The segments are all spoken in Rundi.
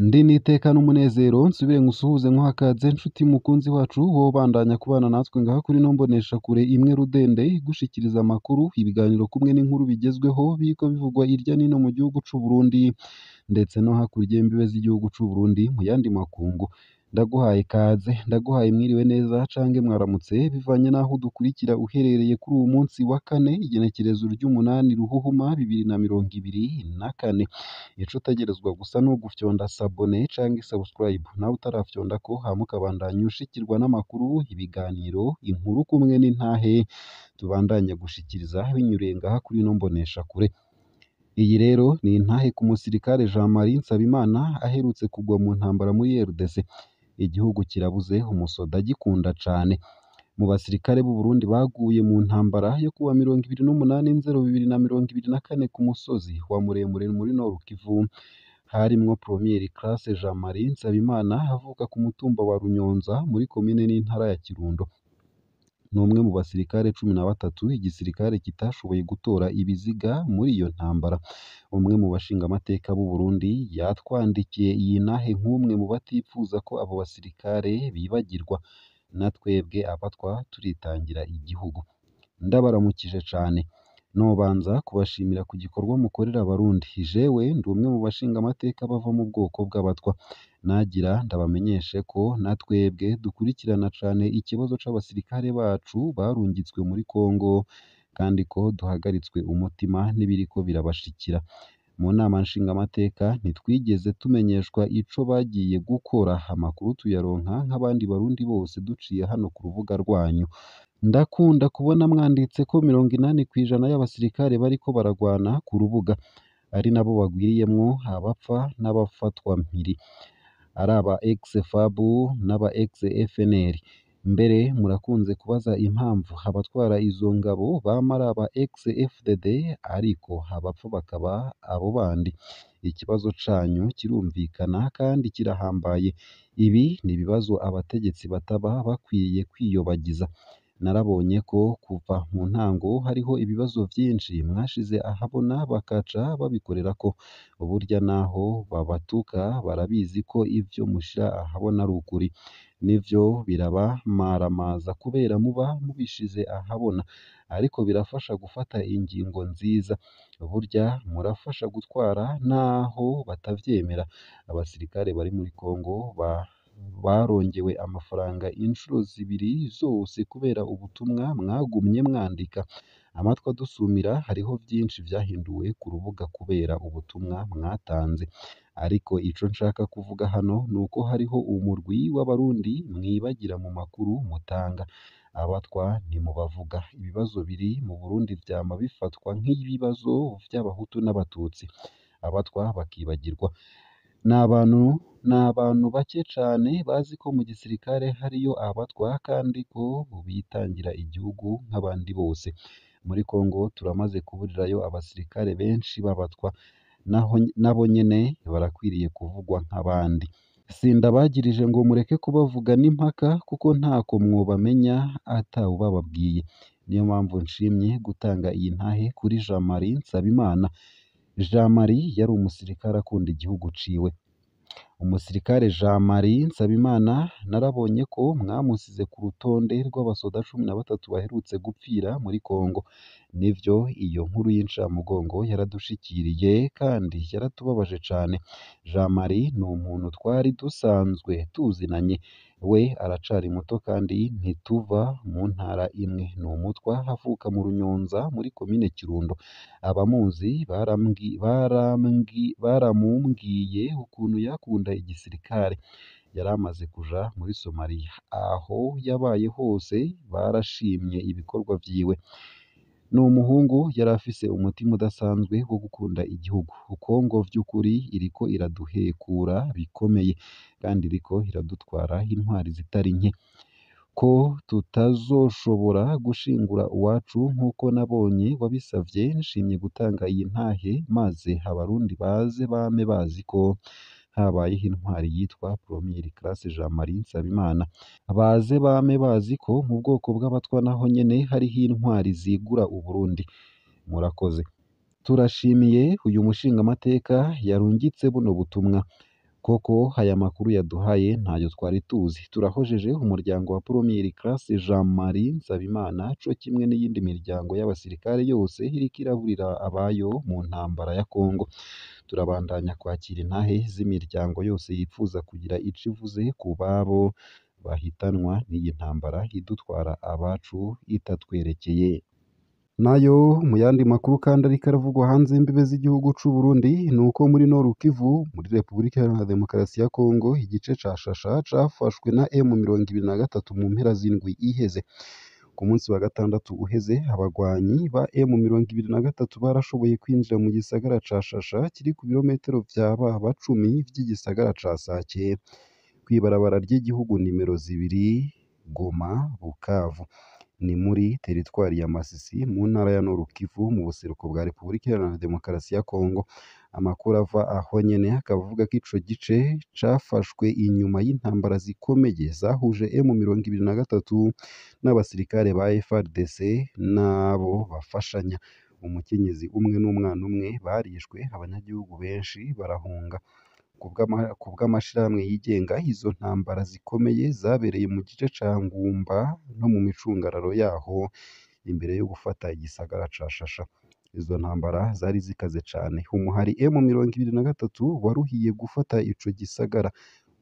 Ndi n'iteka n'umunezero nsubire nkusuhuze nkuha ikaze nshuti mukunzi wacu wowe ubandanya kubana natwe ngaha kuri ino mboneshakure imwe rudende igushikiriza amakuru, ibiganiro kumwe n'inkuru bigezweho biriko bivugwa hirya n'ino mu gihugu c'u Burundi ndetse no hakurya y'imbibe z'igihugu c'u Burundi mu yandi makungu. Ndaguhaye ikaze, ndaguhaye mwiriwe neza canke mwaramutse bivanye n'aho udukurikira uherereye kuri uwu munsi wa kane igenekerezo ry'umunani ruhuhuma 2024. Ico utegerezwa gusa ni ugufyonda sabone canke subscribe, nawe utarafyondako hama ukabandanya ushikirwa n'amakuru, ibiganiro, inkuru kumwe n'intahe tubandanya gushikiriza binyuriye ngaha kuri ino mboneshakure. Iyi rero ni intahe ku musirikare Jean Marie Nsabimana aherutse kugwa mu ntambara muri RDC. Igihugu kirabuze umusoda agikunda cane. Mu basirikare b'u Burundi baguye mu ntambara yo kuwa 28 Nzero 2024 ku musozi wa Muremure muri Nord Kivu, harimwo Premier Classe Jean Marie Nsabimana avuka ku mutumba wa Runyonza muri komine n'intara ya Kirundo. Ni umwe mu basirikare 13 igisirikare kitashoboye gutora ibiziga muri iyo ntambara. Umwe mu bashingamateka b'u Burundi yatwandikiye iyi ntahe nk'umwe mu batipfuza ko abo basirikare bibagirwa. Na twebwe abatwa turitangira igihugu. Ndabaramukije cane. Nobanza kubashimira ku gikorwa mukorera abarundi. Jewe ndi umwe mu bashingamateka bava mu bwoko bw'abatwa. Nagira ndabamenyeshe ko na twebwe dukurikirana cane ikibazo c'abasirikare bacu barungitswe muri Congo kandi ko duhagaritswe umutima n'ibiriko birabashikira. Mu nama nshingamateka ntitwigeze tumenyeshwa ico bagiye gukora, amakuru tuyaronka nk'abandi barundi bose duciye hano ku rubuga rwanyu. Ndakunda kubona mwanditse ko 80% y'abasirikare bariko baragwana ku rubuga, ari nabo bagwiriyemwo abapfa n'abafatwa mpiri, ari aba ex-FAB n'aba ex-FNL. Mbere murakunze kubaza impamvu abatwara izo ngabo bama ari aba ex-FDD ariko abapfa bakaba abo bandi. Ikibazo canyu kirumvikana kandi kirahambaye. Ibi ni ibibazo abategetsi bataba bakwiye kwiyobagiza. Narabonye ko kuva mu ntango hariho ibibazo vyinshi mwashize ahabona bakaca babikorerako. Burya naho babatuka barabizi ko ivyo mushira ahabona ari ukuri. Nivyo birabamaramaza kubera muba mubishize ahabona, ariko birafasha gufata ingingo nziza. Burya murafasha gutwara naho batavyemera. Abasirikare bari muri Congo barongewe amafaranga incuro zibiri zose kubera ubutumwa mwagumye mwandika. Amatwi adusumira hariho vyinshi vyahinduwe ku rubuga kubera ubutumwa mwatanze. Ariko ico nshaka kuvuga hano nuko hariho umurwi w'abarundi mwibagira mu makuru mutanga. Abatwa ntimubavuga. Ibibazo biri mu Burundi vyama bifatwa nk'ibibazo vy'abahutu n'abatutsi, abatwa bakibagirwa. Ni abantu bake cane bazi ko mu gisirikare hariyo abatwa kandi ko bitangira igihugu nk'abandi bose. Muri Congo turamaze kuburirayo abasirikare benshi b'abatwa, nabo nyene barakwiriye kuvugwa nk'abandi. Sindabagirije ngo mureke kubavuga n'impaka kuko ntako mwobamenya atawubababwiye. Niyo mpamvu nshimye gutanga iyi ntahe kuri Jean Marie Nsabimana. Jean Marie yari umusirikare akunda igihugu ciwe. Umusirikare Jean Marie Nsabimana narabonye ko mwamusize ku rutonde rw'abasoda 13 baherutse gupfira muri Congo. Nivyo iyo nkuru y'incamugongo yaradushikiriye kandi yaratubabaje cane. Jean Marie ni umuntu twari dusanzwe tuzinanye, we aracari muto kandi ntituva mu ntara imwe. Ni umutwa avuka mu Runyonza muri komine Kirundo. Abamuzi baramumbwiye ukuntu yakunda igisirikare. Yari amaze kuja muri Somalia. Aho yabaye hose barashimye ibikorwa vyiwe. Ni umuhungu yari afise umutima udasanzwe wo gukunda igihugu. Congo vy'ukuri iriko iraduhekura bikomeye kandi iriko iradutwara intwari zitari nke. Ko tutazoshobora gushingura uwacu nk'uko nabonye wabisavye, nshimye gutanga iyi ntahe maze abarundi baze bame bazi ko habayeho intwari yitwa Premier Classe Jean Marie Nsabimana. Baze bame bazi ko mu bwoko bw'abatwa naho nyene hariho intwari zigura Uburundi. Murakoze. Turashimiye uyu mushingamateka yarungitse buno butumwa. Koko aya makuru yaduhaye ntayo twari tuzi. Turahojeje umuryango wa Premier Classe Jean Marie Nsabimana co kimwe n'iyindi miryango y'abasirikare yose iriko iraburira abayo mu ntambara ya Congo. Turabandanya kwakira intahe z'imiryango yose yipfuza kugira ico ivuze ku babo bahitanwa n'iyi ntambara idutwara abacu itatwerekeye. Nayo mu yandi makuru kandi ariko aravugwa hanze y'imbibe z'igihugu c'u Burundi ni uko muri Nord Kivu muri Repubulika Iharanira Demokarasi ya Kongo igice ca Shasha cafashwe na M23 mu mpera z'indwi iheze. Ku munsi wa gatandatu uheze abagwanyi ba M23 barashoboye kwinjira mu gisagara ca Shasha kiri ku birometero vya baba cumi vy'igisagara ca Sake kw'ibarabara ry'igihugu nimero 2 Goma Bukavu. Ni muri teritwari ya Masisi mu ntara ya Nord Kivu mu buseruko bwa Repubulika Iharanira Demokarasi ya Kongo. Amakuru ava aho nyene akaba avuga ko ico gice cafashwe inyuma y'intambara zikomeye zahuje M23 n'abasirikare ba FARDC n'abo bafashanya. Umukenyezi umwe n'umwana umwe barishwe, abanyagihugu benshi barahunga. Kubw'amashirahamwe yigenga, izo ntambara zikomeye zabereye mu gice ca Ngumba no mu micungararo yaho imbere yo gufata igisagara ca Shasha. Izo ntambara zari zikaze cane. Umuhari M23 waruhiye gufata ico gisagara.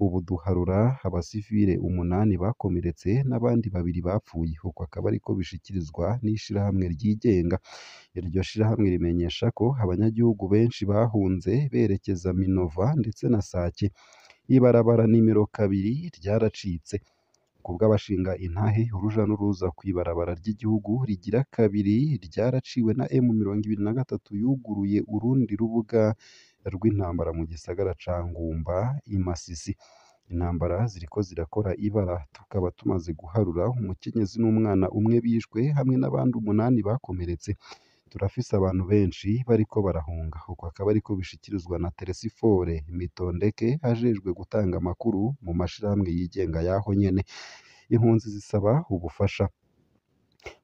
Ubu duharura abasivile 8 bakomeretse n'abandi 2 bapfuye. Uko akaba ariko bishikirizwa n'ishirahamwe ryigenga. Iryo shirahamwe rimenyesha ko abanyagihugu benshi bahunze berekeza Minova ndetse na Sake. Ibarabara nimero 2 ryaracitse. Kubw'abashinga intahe, uruja n'uruza kw'ibarabara ry'igihugu rigira kabiri ryaraciwe na M23 yuguruye urundi rubuga rw'intambara mu gisagara ca Ngumba i Masisi. Intambara ziriko zirakora ibara, tukaba tumaze guharura umukenyezi n'umwana umwe bishwe hamwe n'abandi 8 bakomeretse. Turafise abantu benshi bariko barahunga. Uko akaba ariko bishikirizwa na Teresifore Mitondeke ajejwe gutanga amakuru mu mashirahamwe yigenga yaho nyene. Impunzi zisaba ubufasha.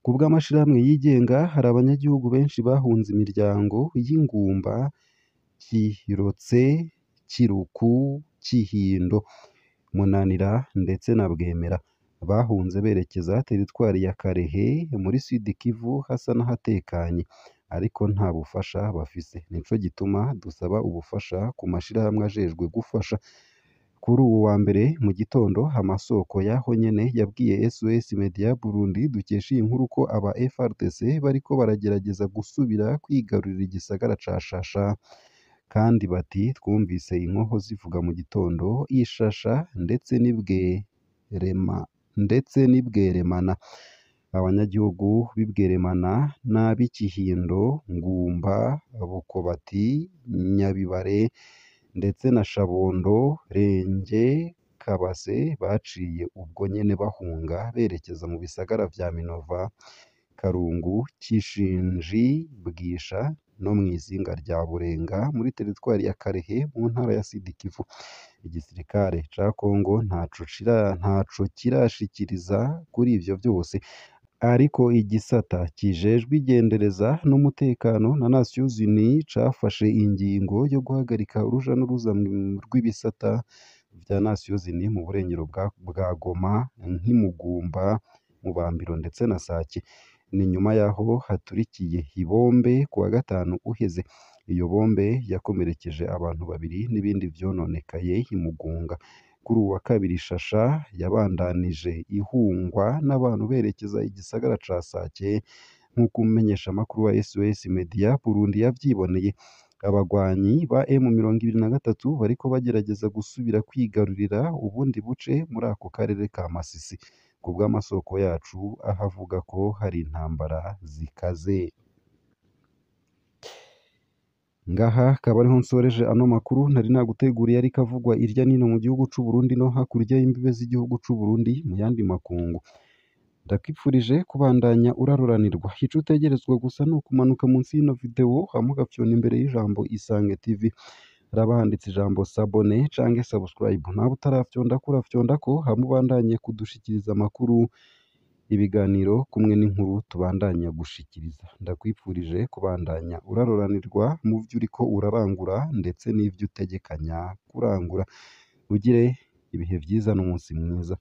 Kubw'amashirahamwe yigenga, hari abanyagihugu benshi bahunze imiryango y'Ingumba, Kirotse, Kiruku, Kihindo, Munanira ndetse na Bwemera. Bahunze berekeza teritwari ya Karehe muri Sud Kivu hasa n'ahatekanye, ariko nta bufasha bafise. Nico gituma dusaba ubufasha ku mashirahamwe ajejwe gufasha. Kuri uwu wa mbere mu gitondo, amasoko y'aho nyene yabwiye SOS Media Burundi dukesha iyi nkuru ko aba FARDC bariko baragerageza gusubira kwigarurira igisagara ca Shasha, kandi bati twumvise inkoho zivuga mu gitondo i Shasha ndetse n'Ibweremana. Abanyagihugu b'Ibweremana n'ab'Ikihindo, Ngumba, Bukobati, Nyabibare ndetse na Shabondo, Renge, Kabase baciye ubwo nyene bahunga berekeza mu bisagara vya Minova, Karungu, Kishinji, Bwisha no mw'izinga rya Burenga muri teritwari ya Karehe mu ntara ya Sud Kivu. Igisirikare ca Congo ntaco kirashikiriza kuri ivyo vyose, ariko igisata kijejwe igendereza n'umutekano na Nations Unies cafashe ingingo yo guhagarika uruja n'uruza rw'ibisata vya Nations Unies mu burengero bwa Goma nk'Imugumba, Mubambiro ndetse na Sake. Ni nyuma yaho haturikiye ibombe kuwa gatanu uheze. Iyo bombe yakomerekeje abantu 2 n'ibindi vyononekaye i Mugunga. Kuri uwu wa kabiri Shasha yabandanije ihungwa n'abantu berekeza igisagara ca Sake nk'uko umumenyeshamakuru wa SOS Media Burundi yavyiboneye. Abagwanyi ba M23 bariko bagerageza gusubira kwigarurira ubundi buce muri ako karere ka Masisi. Kubw'amasoko yacu aho avuga ko hari intambara zikaze. Ngaha akaba ariho nsoreje ano makuru nari naguteguriye ariko avugwa irya nino mu gihugu c'u Burundi no hakurya y'imbibe z'igihugu c'u Burundi mu yandi makungu. Ndakwifurije kubandanya uraruranirwa. Ico utegerezwa gusa ni ukumanuka munsi y'ino video hama ugafyona imbere y'ijambo Isange TV. Haraba handitse ijambo sabone canke subscribe. Nawe utarafyondako urafyondako hama ubandanye kudushikiriza amakuru, ibiganiro kumwe n'inkuru tubandanya gushikiriza. Ndakwipfurije kubandanya uraroranirwa mu vyo uriko urarangura ndetse n'ivyo utegekanya kurangura. Ugire ibihe vyiza n'umunsi mwiza.